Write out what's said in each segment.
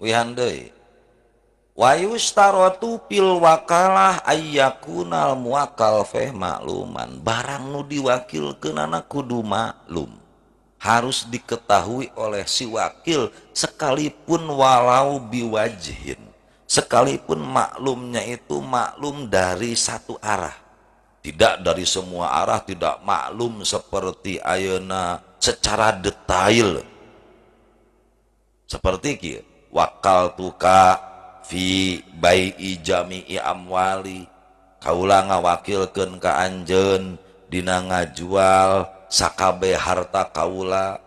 Wihan deui. Wa yushtaratu fil wakalah ayyakunal muwakkal fih makluman. Barang nu diwakilkeunana kudu maklum. Harus diketahui oleh si wakil sekalipun walau biwajhin. Sekalipun maklumnya itu maklum dari satu arah. Tidak dari semua arah, tidak maklum seperti ayeuna secara detail. Seperti kieu, wakal tuka fi bai'i jami'i amwali, kaula ngawakilkeun ka anjeun dina ngajual sakabeh harta kaula.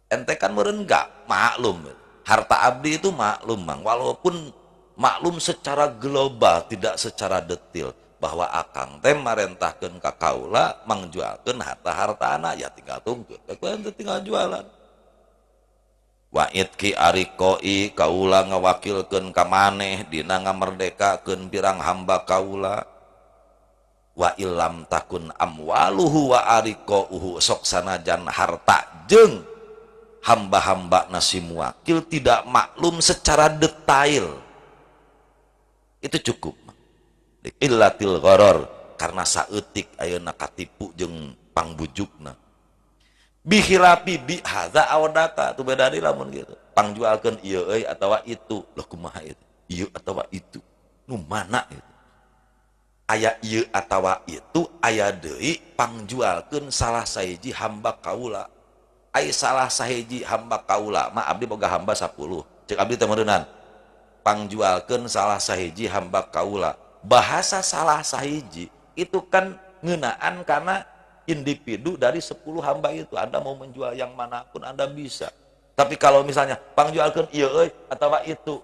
Ente kan meureun enggak maklum. Harta abdi itu maklum, Mang, walaupun maklum secara global, tidak secara detail bahwa akang teh marentahkeun ka kaula mangjualkeun harta-hartana, ya tinggal tunggu, ente tinggal jualan. Wa itki ariqoi, kaula ngawakilkeun ka maneh dina ngamerdekakeun pirang hamba kaula. Wa illam takun amwaluhu wa ariqauhu, sok sanajan harta jeung hamba-hamba nasi muwakil tidak maklum secara detail, itu cukup. Illatil gharar, karena saeutik ayeuna katipu jeung pangbujukna. Bikhilafi bi hadza awdaka, tu beda deui lamun gitu. Pangjualkeun ieu euy atawa itu. Loh kumaha itu? Ieu atawa itu. Nu mana itu? Aya ieu atawa itu, aya deui pangjualkeun salah sahiji hamba kaula. Ai salah sahiji hamba kaula mah abdi boga hamba 10. Cek abdi teh meureunan. Pangjualkeun salah sahiji hamba kaula. Bahasa salah sahiji itu kan ngeunaan karena individu dari 10 hamba itu. Anda mau menjual yang manapun Anda bisa. Tapi kalau misalnya pangjualkeun ieu euy atawa itu,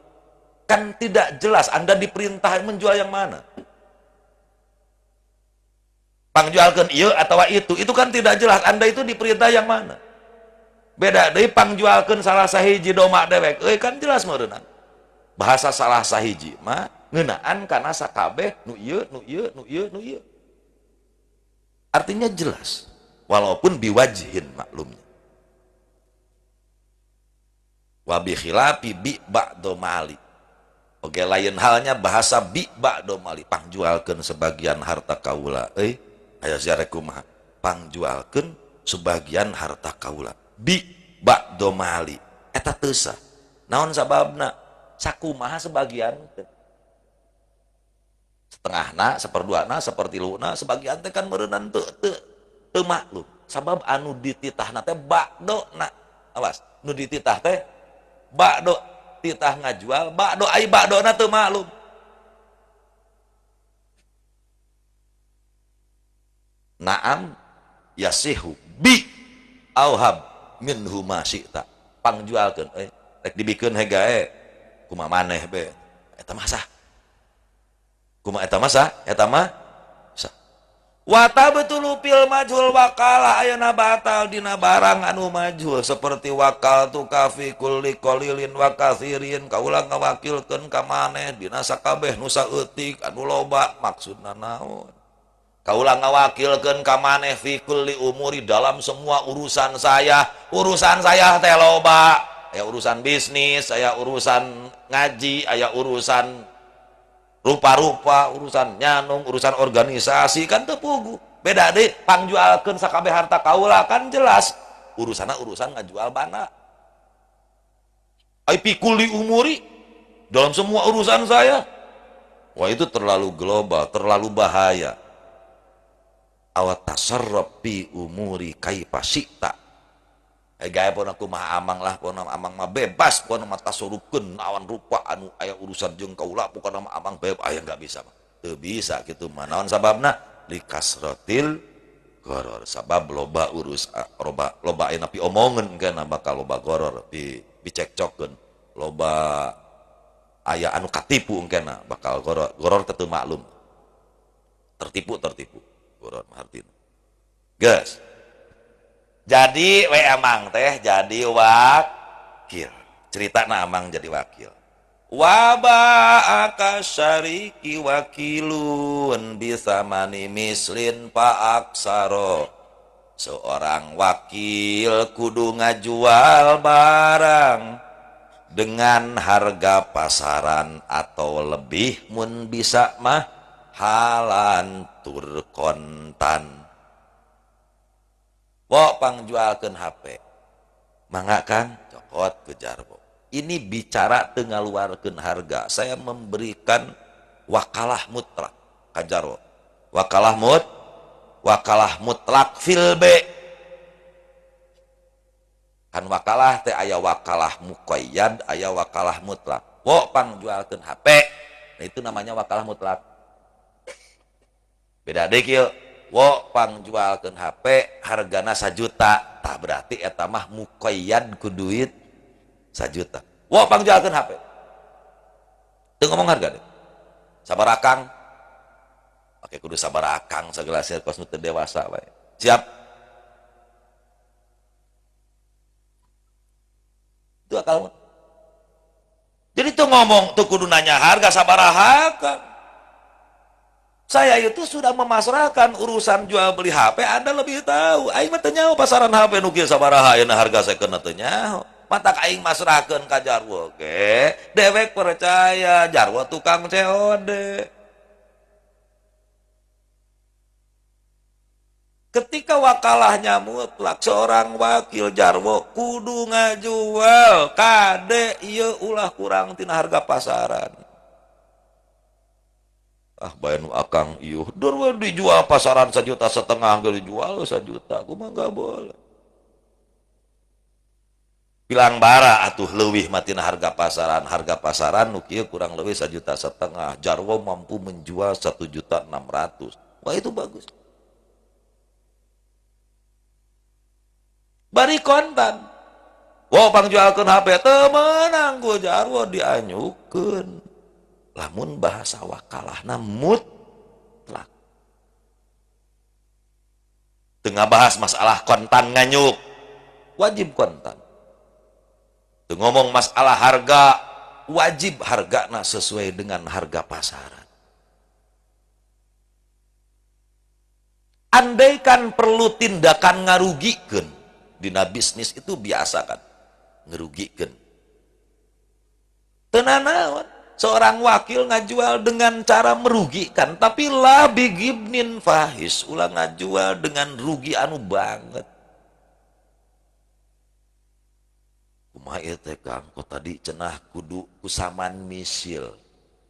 kan tidak jelas Anda diperintah menjual yang mana. Pangjualkeun ieu atawa itu kan tidak jelas Anda itu diperintah yang mana. Beda deui pangjualkeun salah sahiji domba dewek euy, kan jelas meureunana. Bahasa salah sahiji mah ngeunaan kana sakabeh nu ieu nu ieu nu ieu nu ieu. Artinya jelas walaupun biwajhin maklumnya. Wa bi khilafi bi ba'do mali. Oke, lain halnya bahasa bi ba'do mali, pangjualkeun sebagian harta kaula euy, aya siare kumaha? Pangjualkeun sebagian harta kaula bi ba'do mali, eta teu sah. Naon sababna? Sakumaha sebagian teh? Setengahna, seperduana, sepertiluna, sebagian teh kan meureunnan teu teu teu maklum. Sabab anu dititahna teh ba'dona. Awas, nu dititah teh ba'do, titah ngajual ba'do, ai ba'dona teu maklum. Naam yasihu bi auhab minhu ma syi'ta. Pangjualkeun euy, rek dibikeun hegae kumaha maneh be. Eta mah sah. Kumaha eta mah sah? Eta mah sah. Wa tabtulu fil majhul wakala, ayeuna batal dina barang anu majhul seperti wakal tu kafi kulli qalilin wa katsirin, kaula ngawakilkeun ka maneh dina sakabeh nu saeutik anu loba, maksudna naon? Kaula ngawakilkeun ka maneh fi kulli umuri, dalam semua urusan saya. Urusan saya teh loba, aya urusan bisnis, aya urusan ngaji, aya urusan rupa-rupa, urusan nyanung, urusan organisasi, kan teu pugu. Beda deui pangjualkeun sakabeh harta kaula, kan jelas urusanna urusan ngajual bana. Ai fi kulli umuri, dalam semua urusan saya. Wah, itu terlalu global, terlalu bahaya. Awat tasarruf fi umuri kaifa syi'ta. Gaya pun aku mah amang lah, pun amang mah bebas, pun mah tasorupkeun awan rupa anu aya urusan jeung kaula, pokona mah amang bebas, aya enggak bisa mah. Teu bisa kitu mah. Naon sababna? Likasratil goror. Sabab loba urus loba loba aya napi omongan kana bakal loba goror, dicekcokkeun. Loba aya anu katipu engkena bakal goror. Goror teh teu maklum. Tertipu tertipu. Goror mah artina. Geus. Jadi we amang teh jadi wakil. Cerita na amang jadi wakil. Waba'aka syariki wakilun bisa mani mislin pak aksaro. Seorang wakil kudu ngajual barang dengan harga pasaran atau lebih mun bisa mah halan tur kontan. Wo pangjualkeun HP. Mangga Kang, cokot ke Jarwo. Ini bicara teu ngaluarkeun harga. Saya memberikan wakalah mutlak ka Jarwo. Wakalah mutlak fil B. Kan wakalah teh aya wakalah muqayyad, aya wakalah mutlak. Wo pangjualkeun HP. Nah, itu namanya wakalah mutlak. Beda deui kieu. Wo pangjualkeun HP hargana 1 juta. Tah berarti eta mah muqayyad ku duit 1 juta. Wo pangjualkeun HP. Teu ngomong harga deh. Sabar akang. Pake kudu sabar akang sagala sia kos nu teu dewasa wae. Siap. Itu akal. Jadi tuh ngomong tuh kudu nanya harga sabaraha Kang. Saya itu sudah memasrahkan urusan jual beli HP, Anda lebih tahu. Aing mah teu nyaho pasaran HP nu kieu sabaraha ayeuna harga second teu nyaho. Matak aing masrahkeun ka Jarwo ge, dewek percaya Jarwo tukang COD. Ketika wakalahnya mutlak, seorang wakil Jarwo kudu ngajual kade ieu ulah kurang tina harga pasaran. Ah bae nu akang ieu dur we dijual pasaran 1,5 juta ge dijual 1 juta, kumaha enggak boleh. Bilang bara atuh leuwih mah tina harga pasaran nu kieu kurang leuwih 1,5 juta. Jarwo mampu menjual 1.600.000. Wah itu bagus. Bari kontan. Wow pangjualkeun HP teu meunang ku Jarwo dianyukeun. Lamun bahasa wakalahna mutlak. Teu ngabahas masalah kontan nganyuk. Wajib kontan. Teu ngomong masalah harga, wajib hargana sesuai dengan harga pasaran. Andaikan perlu tindakan ngarugikeun, dina bisnis itu biasa kan, ngerugikeun. Teu nanaon, seorang wakil ngajual dengan cara merugikan, tapi la bigibnin fahis, ulah ngajual dengan rugi anu banget. Kumaha ieu teh Kang, kok tadi cenah kudu kusaman misil.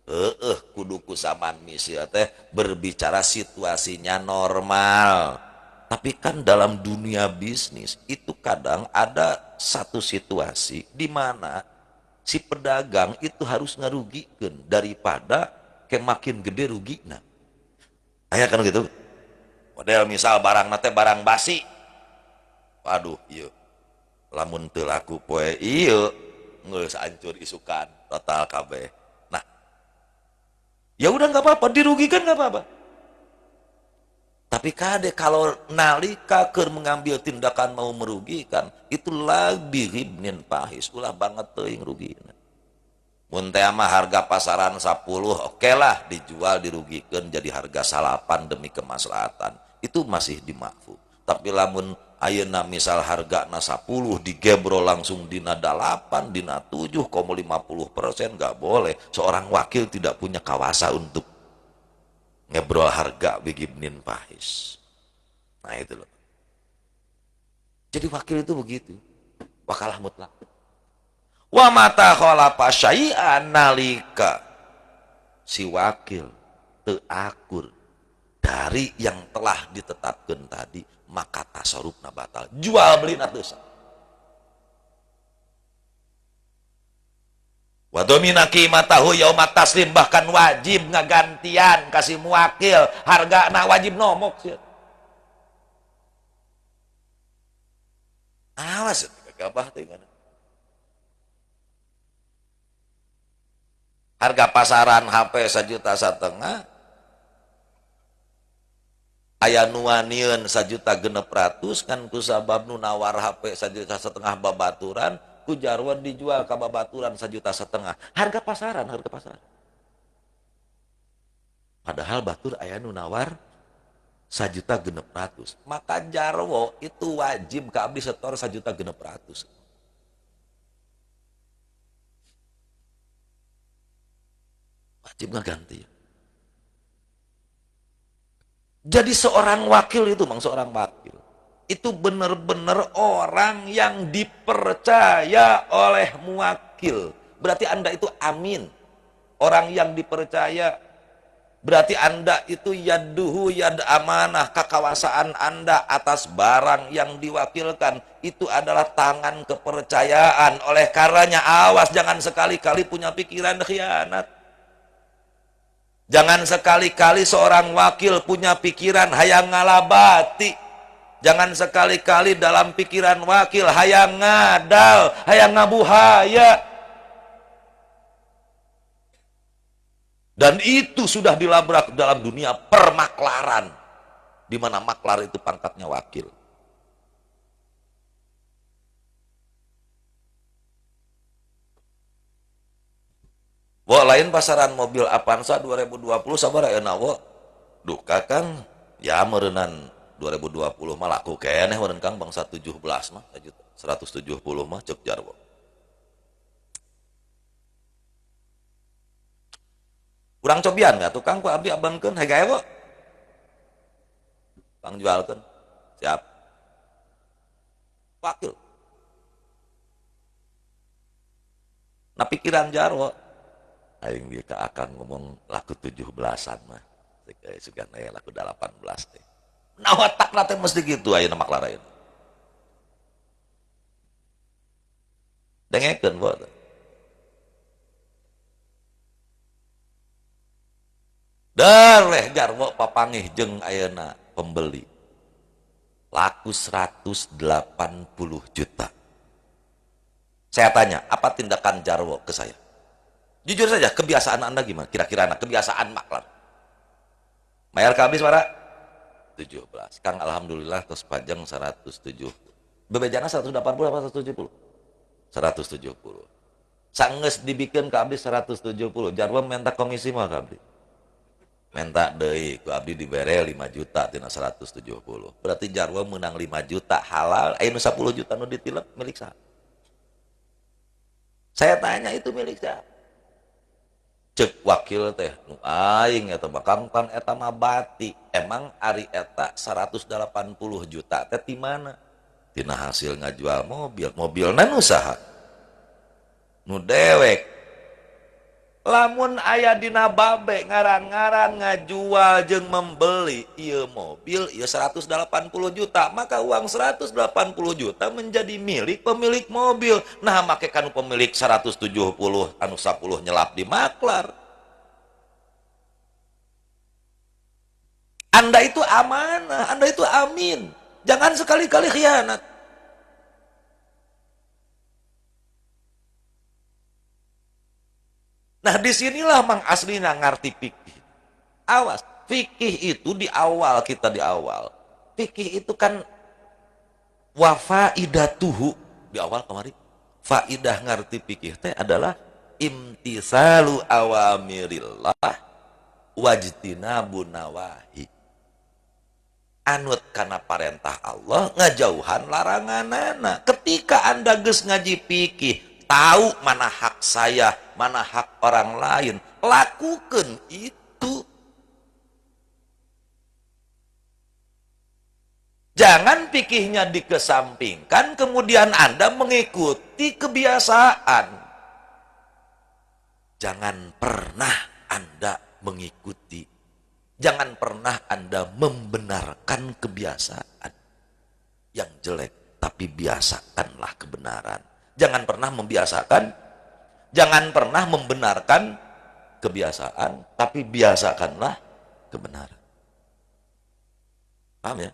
Heeh, kudu kusaman misil teh berbicara situasinya normal. Tapi kan dalam dunia bisnis itu kadang ada satu situasi di mana si pedagang itu harus ngarugikeun daripada ke makin gede rugina. Aya kan gitu. Model misal barang nate barang basi. Waduh, ieu. Lamun teu laku poe ieu geus hancur isukan total kabeh. Nah, ya udah nggak apa-apa, dirugikan nggak apa-apa. Tapi kade kalau nalika keur mengambil tindakan mau merugikan, itu lagi ribnin pahis, ulah banget teuing rugina. Mun teh mah harga pasaran 10, oke lah dijual dirugikeun jadi harga 8 demi kemaslahatan. Itu masih dimakfu. Tapi lamun ayeuna misal hargana 10 digebrol langsung dina 8, dina 7,50% nggak boleh. Seorang wakil tidak punya kawasa untuk ngebrol harga bigibnin pahis. Nah itu loh. Jadi wakil itu begitu. Wakalah mutlak. Wa mata khalafa syai'an nalika si wakil teu akur dari yang telah ditetapkan tadi, maka tasarrufna batal. Jual beli na teu sah. Wa domina qimatahu yauma taslim, bahkan wajib ngagantian kasih muwakil hargana wajib nomok sieun. Awas gabah teh ngana. Harga pasaran HP 1,5 juta, aya nu wanieun 1.600.000 kan kusabab nu nawar HP 1,5 juta babaturan ku jarwan dijual ka babaturan 1,5 juta. Harga pasaran, harga pasaran. Padahal batur aya nu nawar 1,6 juta. Maka jarwo itu wajib ka abdi setor 1,6 juta. Wajib ngaganti. Jadi seorang wakil itu, Bang, seorang wakil itu benar-benar orang yang dipercaya oleh muwakil. Berarti Anda itu amin. Orang yang dipercaya. Berarti Anda itu yaduhu yad amanah, kekuasaan Anda atas barang yang diwakilkan itu adalah tangan kepercayaan. Oleh karenanya awas, jangan sekali-kali punya pikiran khianat. Jangan sekali-kali seorang wakil punya pikiran hayang ngalabati. Jangan sekali-kali dalam pikiran wakil hayang ngadal, hayang ngabuhaya. Dan itu sudah dilabrak dalam dunia permaklaran, di mana maklar itu pangkatnya wakil. Wo, lain pasaran mobil Avanza 2020 sabar ayeuna, wo. Duh Kang, ya meureunan 2020 mah laku keneh meureun Kang, bangsa 17 mah 170 mah, cek jarwo. Kurang cobian nggak tukang ku abdi abankeun hege wo. Pang jualkeun. Siap. Wakil. Nah, pikiran jarwo aing dia ka akan ngomong laku 17-an mah. Sugan aya laku 18 teh. Nah, otakna teh mesti gitu ayeuna maklar ayeuna. Dengekeun wo. Dareh jarwo papangih jeung ayeuna pembeli. Laku 180 juta. Saya tanya, apa tindakan jarwo ke saya? Jujur saja, kebiasaan Anda gimana? Kira-kira anak kebiasaan maklar. Mayar ke habis para 17. Kang, alhamdulillah tos pajang 170. Bebejana 180 apa 170? 170. Sanggeus dibikin ke abdi 170. Jarwo minta komisi mah ke abdi. Minta deui ku abdi dibere 5 juta tina 170. Berarti jarwo menang 5 juta halal, aya nu 10 juta nu ditilep milik saha? Saya tanya, itu milik siapa? Cek wakil teh, nu aing eta mah Kang, pan eta mah bati. Emang ari eta 180 juta teh ti mana? Tina hasil ngajual mobil. Mobilna nu saha? Nu dewek. Lamun aya dina babe ngaran-ngaran ngajual jeung membeli ieu mobil ieu 180 juta, maka uang 180 juta menjadi milik pemilik mobil. Nah, make kanu pemilik 170 anu 10 nyelap di maklar. Anda itu amanah, Anda itu amin. Jangan sekali-kali khianat. Nah, disinilah mang aslinya ngerti fikih. Awas, fikih itu di awal kita di awal. Fikih itu kan wafaidatuhu di awal kemarin. Faidah ngerti fikih teh adalah imtisalu awamirillah wajtinabu nawahi. Anut kana parentah Allah, ngajauhan laranganana. Ketika Anda geus ngaji fikih, tahu mana hak saya, mana hak orang lain, lakukan itu. Jangan pikihnya dikesampingkan, kemudian Anda mengikuti kebiasaan. Jangan pernah Anda mengikuti, jangan pernah Anda membenarkan kebiasaan yang jelek, tapi biasakanlah kebenaran. Jangan pernah membiasakan, jangan pernah membenarkan kebiasaan, tapi biasakanlah kebenaran. Paham ya?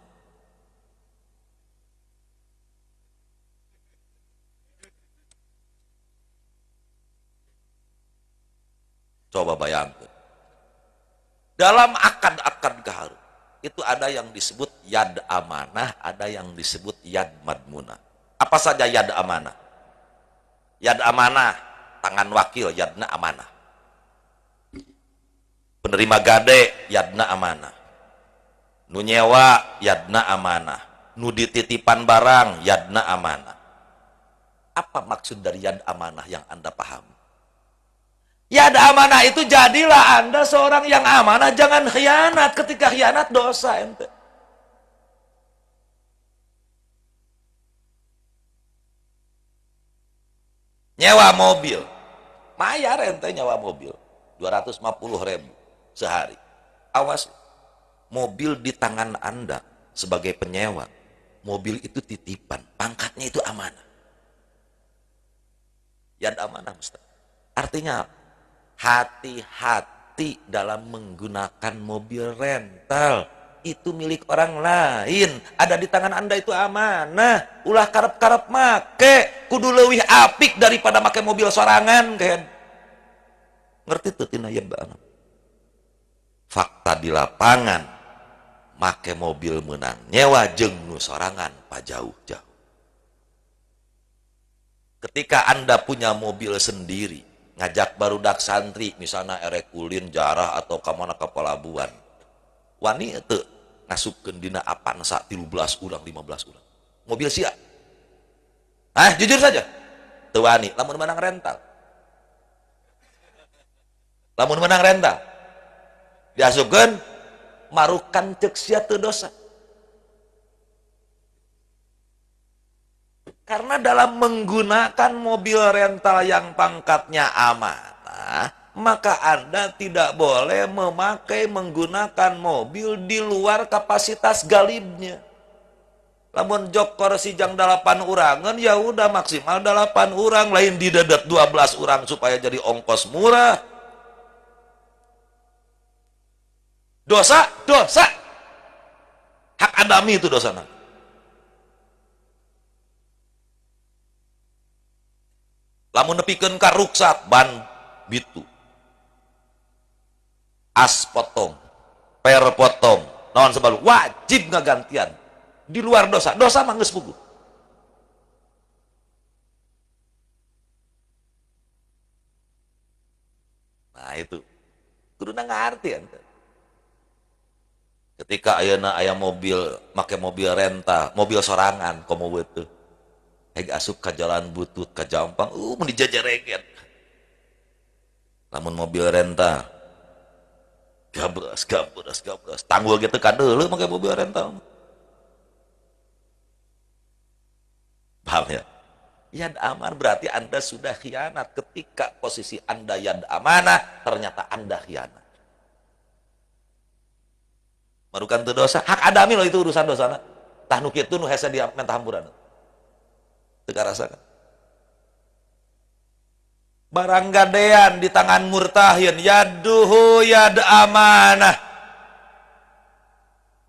Coba bayangkan. Dalam akad-akad gaharu, itu ada yang disebut yad amanah, ada yang disebut yad madmunah. Apa saja yad amanah? Yad amanah, tangan wakil, yadna amanah. Penerima gade, yadna amanah. Nu nyewa, yadna amanah. Nu dititipan barang, yadna amanah. Apa maksud dari yad amanah yang Anda pahami? Ya ada amanah itu, jadilah Anda seorang yang amanah, jangan khianat. Ketika khianat dosa ente. Nyewa mobil, mayar ente nyewa mobil 250.000 sehari. Awas, mobil di tangan Anda sebagai penyewa, mobil itu titipan, pangkatnya itu amanah. Ya amanah, Ustaz. Artinya hati-hati dalam menggunakan mobil rental. Itu milik orang lain, ada di tangan Anda itu amanah. Ulah karep-karep make, kudu leuwih apik daripada make mobil sorangan kan. Ngerti tuh tina ya anak. Fakta di lapangan, make mobil menang nyewa jeung nu sorangan pajauh-jauh. Ketika Anda punya mobil sendiri, ngajak barudak santri misalnya erek ulin jarah atau ka mana ka pelabuhan, wani itu ngasupkeun dina Avanza 13 urang, 15 urang, mobil sia? Ah, jujur saja, teu wani. Lamun menang rental, lamun menang rental diasupkeun, marukan cek sia teu dosa. Karena dalam menggunakan mobil rental yang pangkatnya amanah, maka Anda tidak boleh memakai menggunakan mobil di luar kapasitas galibnya. Lamun jok kursi jang 8 urangan, ya udah maksimal 8 orang, lain didedet 12 orang supaya jadi ongkos murah. Dosa, dosa. Hak adami itu dosa. Lamun nepikeun ka ruksak, ban bitu, as potong, per potong, naon sebalu, wajib ngagantian. Di luar dosa, dosa mah geus puguh. Nah itu, kuduna ngarti ente. Ketika ayeuna aya mobil, make mobil rental, mobil sorangan, komo teu. Heg asup ka jalan butut, ka Jampang, mun dijajareget. Lamun mobil rental, gabras, gabras, gabras. Tanggul gitu kadeuleu make mobil rental. Paham ya? Yad aman berarti Anda sudah khianat. Ketika posisi Anda yad amanah, ternyata Anda khianat. Marukan itu dosa, hak adami loh itu urusan dosa. Tah nu kitu nu hese dia minta hampuran. Teu karasakan. Barang gadean di tangan murtahin, yaduhu yad amanah.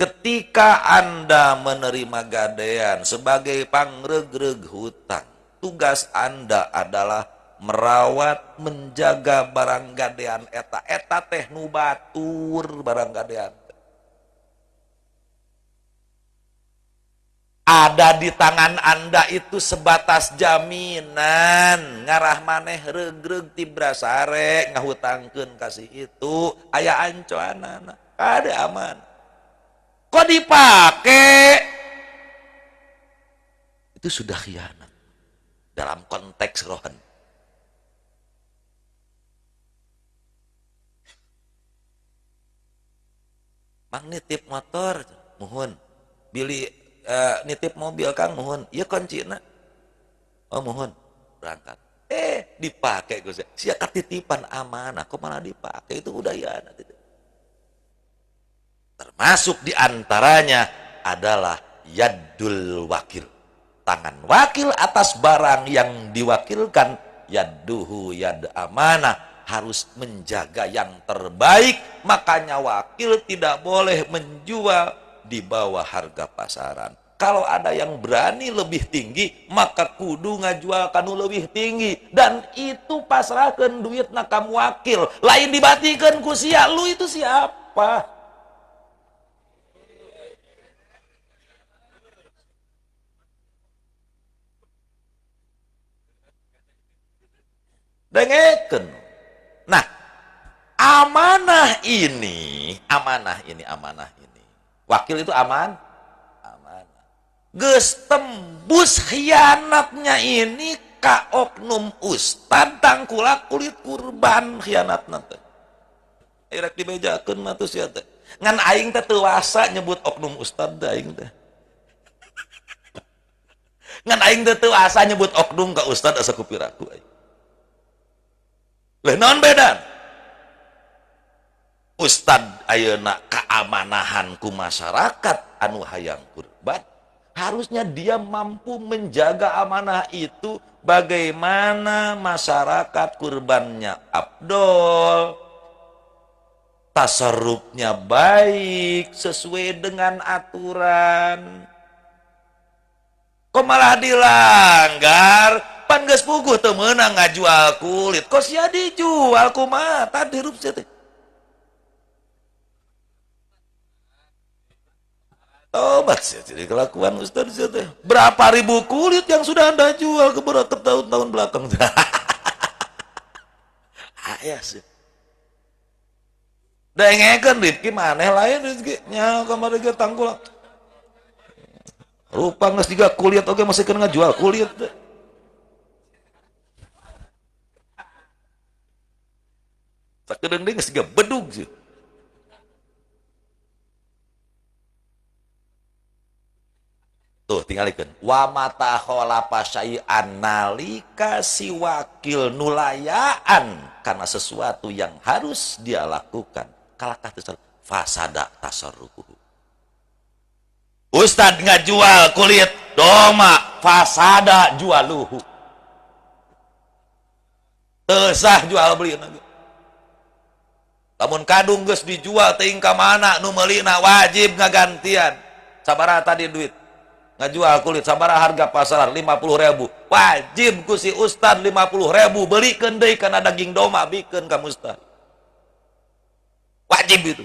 Ketika Anda menerima gadean sebagai pangregreg hutang, tugas Anda adalah merawat, menjaga barang gadean eta. Eta teh nu batur barang gadean. Ada di tangan Anda itu sebatas jaminan, ngarah maneh regreg tibra sare ngahutangkeun kasih itu aya ancoanana, ada aman. Kok dipake? Itu sudah khianat dalam konteks rohan. Mang nitip motor, muhun. Bili nitip mobil Kang, muhun. Ieu kuncina. Oh muhun, berangkat. Dipakai Gus. Sia ketitipan amanah, kok malah dipakai, itu udah khianat itu. Termasuk diantaranya adalah yadul wakil. Tangan wakil atas barang yang diwakilkan, yaduhu yad amanah, harus menjaga yang terbaik. Makanya wakil tidak boleh menjual di bawah harga pasaran. Kalau ada yang berani lebih tinggi, maka kudu ngajual kanu lebih tinggi. Dan itu pasrahkan duit nakam wakil. Lain dibatikan ku sia, lu itu siapa? Dengekeun. Nah, amanah ini, amanah ini, amanah ini. Wakil itu aman, amanah. Geus tembus khianatnya ini ka oknum ustad tangkulak kulit kurban khianatna teh. Rek dibejakeun mah teu sia teh. Ngan aing teh teu wasa nyebut oknum ustad teh aing teh. Ngan aing teh teu asa nyebut oknum ka ustad asa kupiraku aing. Leuh naon beda? Ustad ayeuna keamanahan ku masyarakat anu hayang kurban, harusnya dia mampu menjaga amanah itu. Bagaimana masyarakat kurbannya abdol, tasarrufnya baik sesuai dengan aturan. Kok malah dilanggar? Pan geus puguh teu meunang ngajual kulit, kok sia dijual kumaha tadi hirup sia teh. Tobat sih jadi kelakuan ustaz sia teh. Berapa ribu kulit yang sudah Anda jual ke beberapa tahun-tahun belakang? Aya sih. Dengekeun Rifki maneh lain Rifki nya kamari ge tangkul. Rupa geus jiga kulit oge masih kena ngajual kulit teh. Sakedeung deui geus jiga bedug sih. Tuh tinggalikeun wa mata khalafa syai'an nalika si wakil nulayaan karena sesuatu yang harus dia lakukan kalakah teu fasada tasarrufuhu. Ustad ngajual kulit doma fasada jualuhu. Teu sah jual beli lagi. Lamun kadung geus dijual teuing ka mana nu meulina wajib ngagantian. Sabaraha tadi duit? Ngajual kulit sabaraha harga pasaran 50.000. Wajib ku si ustad 50.000 belikeun deui kana daging doma bikeun ka mustahik. Wajib itu.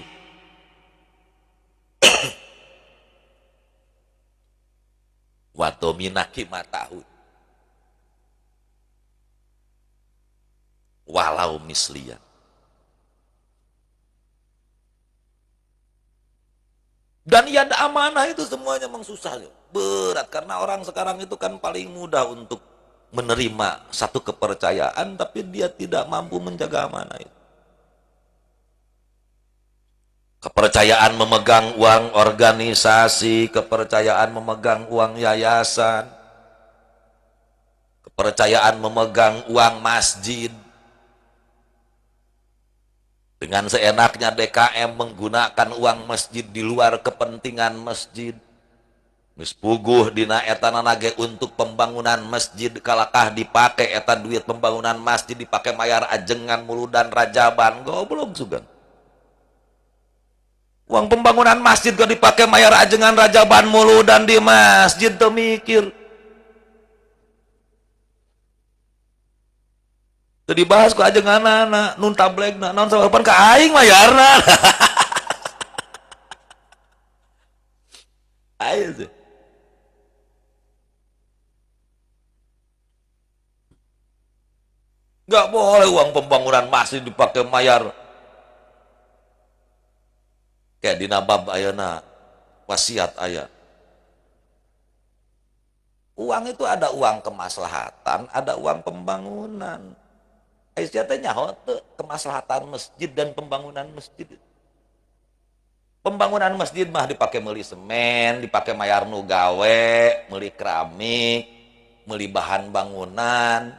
Wa domina qimatahu walau mislian. Dan ya ada amanah itu semuanya memang susah, berat karena orang sekarang itu kan paling mudah untuk menerima satu kepercayaan tapi dia tidak mampu menjaga amanah itu. Kepercayaan memegang uang organisasi, kepercayaan memegang uang yayasan, kepercayaan memegang uang masjid. Dengan seenaknya DKM menggunakan uang masjid di luar kepentingan masjid. Geus puguh dina eta nage untuk pembangunan masjid kalakah dipake eta duit pembangunan masjid dipake mayar ajengan muludan rajaban goblok sugan. Uang pembangunan masjid gak dipakai mayar ajengan rajaban muludan di masjid teu mikir. Teu dibahas ku ajenganana nun tablegna naon sababan ka aing mayarna. Ayo tuh. Gak boleh uang pembangunan masjid dipakai mayar. Kayak dina bab ayeuna wasiat aya. Uang itu ada uang kemaslahatan, ada uang pembangunan. Aisyah teh nyaho teu kemaslahatan masjid dan pembangunan masjid. Pembangunan masjid mah dipakai meuli semen, dipakai mayar nu gawe, meuli keramik, meuli bahan bangunan.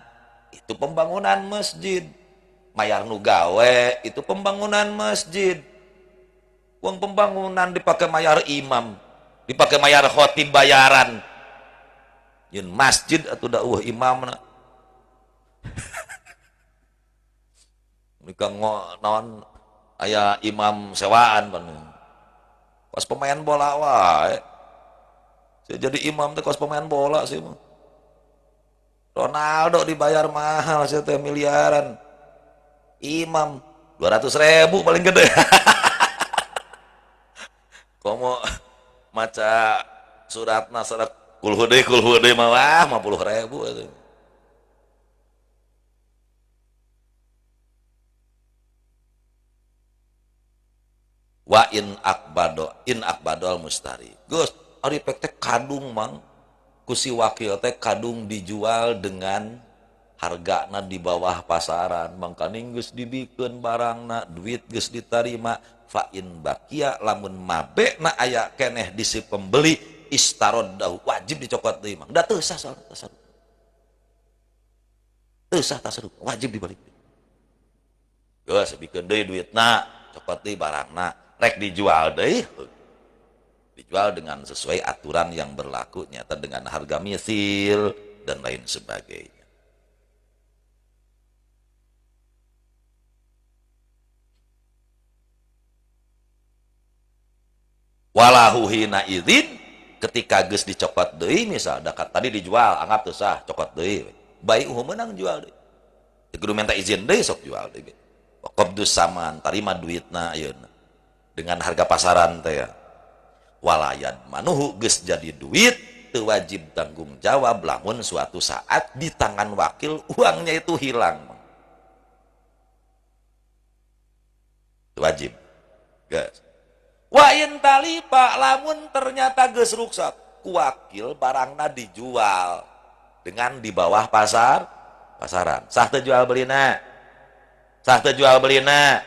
Itu pembangunan masjid. Mayar nu gawe itu pembangunan masjid. Uang pembangunan dipakai mayar imam, dipakai mayar khotib bayaran. Yeun masjid atuh da eueuh imamna. Mereka naon aya imam sewaan pan. Kos pemain bola wae. Saya jadi imam teh kos pemain bola sih mah. Ronaldo dibayar mahal sih teh miliaran. Imam 200.000 paling gede. Komo maca suratna surat kulhu deui mah wah 50.000 atuh. Wa in akbado in akbadol mustari. Geus ari pek teh kadung mang ku si wakil teh kadung dijual dengan Hargana di bawah pasaran, mangkaning geus dibikeun barangna, duit geus ditarima. Fa in bakia lamun mabekna aya keneh di si pembeli, istaroddahu wajib dicokot deui mah. Da teu sah soalna tasarruf. Teu sah tasarruf, wajib dibalik. Geus bikeun deui duitna, cokot deui barangna, rek dijual deui. Dijual dengan sesuai aturan yang berlaku, nyata dengan harga misil dan lain sebagainya. Walahu hina idzin ketika geus dicokot deui, misal dekat tadi dijual anggap teu sah, cokot deui. Bai'uhu meunang jual deui. Teu kudu minta izin deui, sok jual deui. Wa qabdus saman, tarima duitna ayeuna dengan harga pasaran teh ya. Walayan manuhu geus jadi duit, teu wajib tanggung jawab lamun suatu saat di tangan wakil uangnya itu hilang. Teu wajib. Geus. Wa in talifa lamun ternyata geus ruksak ku wakil barangna dijual dengan di bawah pasaran. Sah teu jual belina? Sah teu jual belina?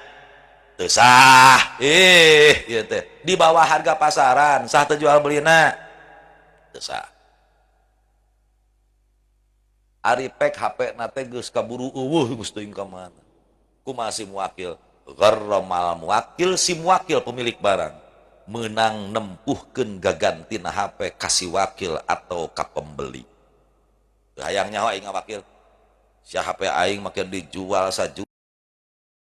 Teu sah. Ieu teh di bawah harga pasaran, sah teu jual belina? Teu sah. Ari pek HP na teh geus kaburu eueuh geus teuing ka mana. Kumaha si muwakil? Gharramal muwakil, si muwakil pemilik barang menang nempuhkeun gagantina HP ka si wakil atau ka pembeli. Teu hayang nyaho aing ngawakil. Sia HP aing make dijual sajuta.